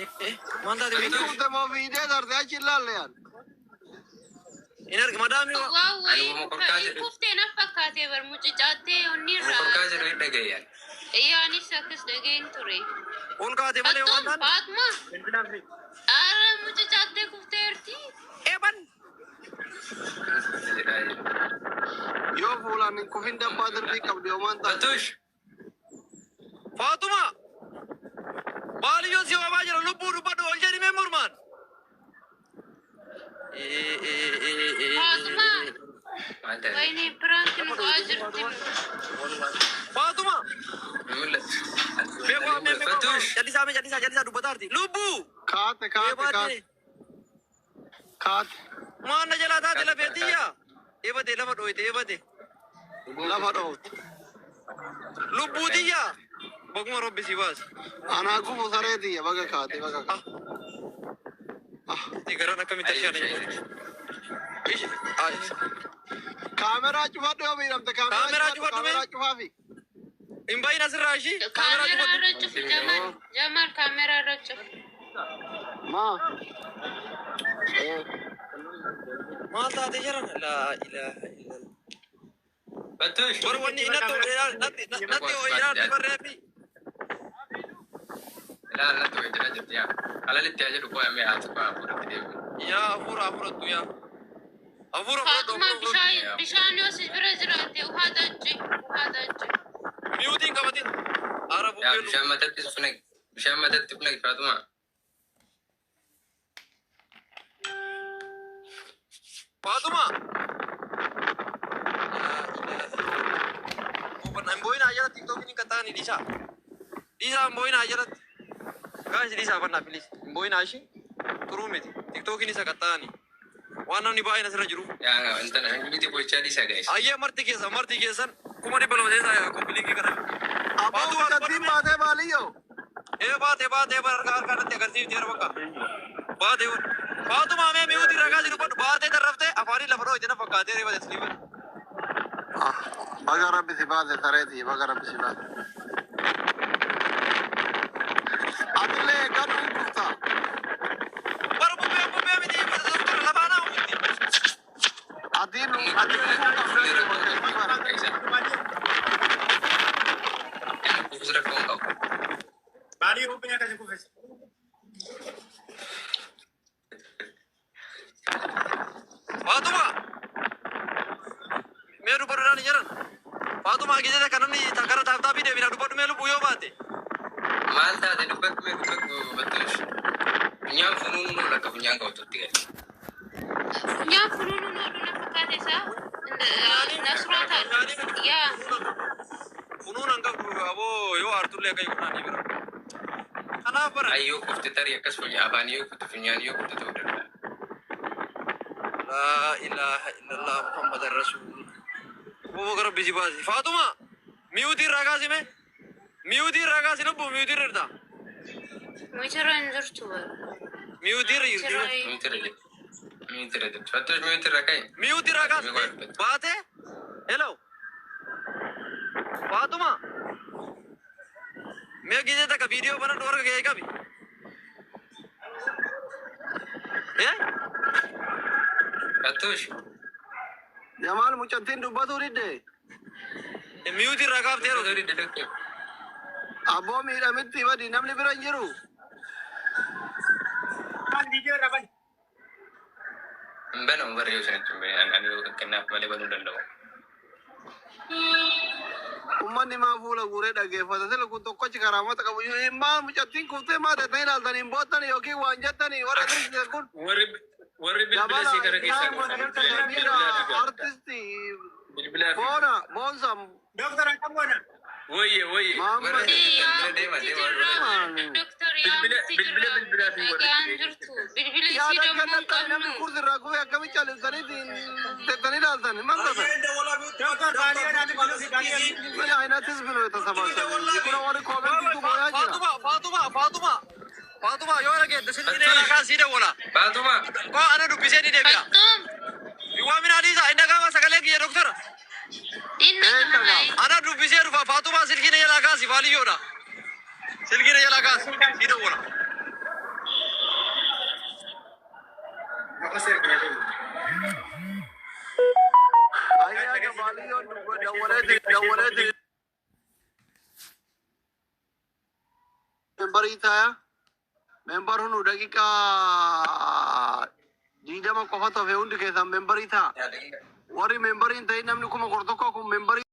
Maal taate Hin beektu? kufte moo fiidee darte achi hin laalle yaal. Hin argi madaamii waa. Waa Ani wayii uuma qorqaa hin jedhu. kuftee na fakkaate bar mucicaattee onni Uuma irraa. qorqaa jedhu hin dhagaye. Yaanis akkas dhageen ture. Ol kaate malee waan Fattuun taane. Faatuma. Ara mucicaattee kufteerti. Eban. Jedhaa jiru. Yoo fuulaan hin kufin dabbaa dirbii qabdi homaan taate. Fattuush. Faatuma. Baaliyyoo si waabaa jira lubbuu dubbadhu ol jedhi mee mormaan. Faatuma. Maal taate? Wayini piraanki nu go'aa jirti. Faatuma. Hin mul'atu. Mee waa mee mee waa. Fattuush. Jallisaa mee jallisaa jallisaa dubbataarti. Lubbuu. Kaate Mee kaate baate. kaate kaate Maan na jalaa taate lafeetiyya. Eebate lafa dhooyte eebate. lafa dhoofte. Lubbuutiyya. Baguma rabbi si baase. Anaa kufu saree tiyya baga kaate baga kaate. Itti garaan akkamitti ashaana jedhu. Kaameraa cufadhu yoo miidhamte Kaameraa kaameraa cufadhu cufadhu mee? kaameraa cufaafi. Hin bahin asirraa ishii. Kaameraa Kaameraa cufadhu. irra cufi Jamaal. Jamaal kaameraa irra cufi. Maa? Eh. Maal taate jiran? Laa ilaaha illallah. Fattuush. Warri wanni natti natti hooyinaa barreeffi. Ilaal natti wayii jedhaa jirti yaa. Alalitti haa jedhu qo'amee haati qo'a hafuuratti deebi'u. Yaa hafuura hafuurattu yaa. Hafuura fudhadhu Faatuma hafuura fudhadhu. bishaan bishaan yoo si bira jiraate uhaa xaci. Uhaa xaci. Miyuutiin qabatin. Ara Yaa bubbee bishaan matatti funagi. Bishaan matatti funagi Faatuma. Faatuma. Hin boo'inaa jalatti tiktookiin hin qaxxaani dhiisaa. Dhiisaa hin boo'inaa jalatti. Guys dhiisaa bannaa please. Hin boo'inaa ishii. Turuu miti. Tiktookiin isa qaxxaani. Waan namni baay'een asirra jiruuf. Yaa intala miti bochaa dhiisaa guys. Ayyee marti keessan 200,000 keessaa koppiliinkii kana. Abbaa mucattiin baatee baaliyyoo. Ee baatee baatee bara harka harka irratti agarsiifti yeroo bakka. Baatee Faatuma mee mi'uutii ragaa jiru godhu baatee tarraftee afaanii lafa dhooyte na fakkaatee reeba tasliifa. Baga rabbi si baase saree tiyya baga rabbi si baase. Atillee eeggadhu hin kufta. Bara bubbee bubbee miti doktora lafaa naa uumti. Ati nu ati kufuu qabda bakka itti bara. Kufuus rakkoo hin qabu. Baadiyyaa bubbeen akkasii kuffise. Faatuma mee dubbadhuudhaan hin jiran. Faatuma gisee kan namni gara taaftaa deebina dubbadhu mee lubbuu yoo baate. Maal taate dubbadhu mee dubbadhu Fattuush. Funyaan funuun oola akka funyaan qabatutti gadi. Funyaan funuunuun oolu na fakkaate isaa. Nasroo taate. Yaa. Funuun hin qabdu aboo yoo aartullee akka eeguudhaan ni bira. Kanaaf bara. Ay yoo kufte tarii akkas funyaan afaan yoo kufte funyaan yoo kufte ta'uu danda'a. Laa ilaaha illallah Muhammadan Rasuulullah. Boo rabbi si baasi. Faatuma miyuutii irraa kaasi mee. Miyuutii irraa kaasi lubbu miyuutii irra jirta. Mitirra hin jirtu bara. Miyuutii irra jirti. Miitira jirti. Miitira jirti. Fattuush miitira ka'i. Miyuutii irraa kaasi. Baate. Hello. Faatuma. Mee gisee takka viidiyoo banadhu harka kee qabi. Eh? Fattuush. Jamaal mucattiin dubbatuu didde. Miyuutii irraa kaaftee yeroo. Dubbatu didde doktor. Abboo miidhamitti badi namni bira hin jiru. Maal viidiyoo irra bani. Hin banamu barra yoo isinitti hin bahin ani yoo kennaaf malee banuu danda'u. Uummanni maa fuula guuree dhaggeeffata. Sila kun tokkochi karaamata qabu. Maal mucattiin kuftee maa ta'e ilaaltanii hin boottanii yookiin waan jettanii warra dirqisiisan kun. Warri warri bilbila Jabala isii gara keessaa qaban Samira bilbilaa fi gaafata. artistii Bilbilaa fi boona boonsa Doktora akkam goona? Wayye wayye. Maamma Bilbila deema deema Doktor Bilbila yaamutti bilbila jirra. bilbilaa fi warri Dhagaan jirtu. Bilbila isii yaada dammoo hin kennattan namni qabnu. kursi irraa kufee akkamitti callisanii tettanii ilaaltan maal taatan? Doktor baadiyyaa naannoo bilbiluu fi baadiyyaa. ምን አይነት ህዝብ ነው የተሰባሰበው? እዚህ kun warri koomentii booyaa jira. Faatuma Faatuma Faatuma Faatuma yoo dhageette silkii dheeraa kaasii dawwala. Faatuma. Koo ana dubbisee ni deebi'a. Fattuun Iwaamin Aliisa inni gaafa sagalee kiyya doktara. inni gahaa. Ana dubbisee dhufa Faatuma silkii na jalaa kaasi baaliyyoodha. Silkii na jalaa kaasi sii dawwala. Baaliyyoon dawwaleeti dawwaleeti membarii taaya. Membar hunu daqiiqaa 20 qofa hafe, hundi keessan membarii ta'a. Warri membarii hin ta'in namni 11,000 kun membarii.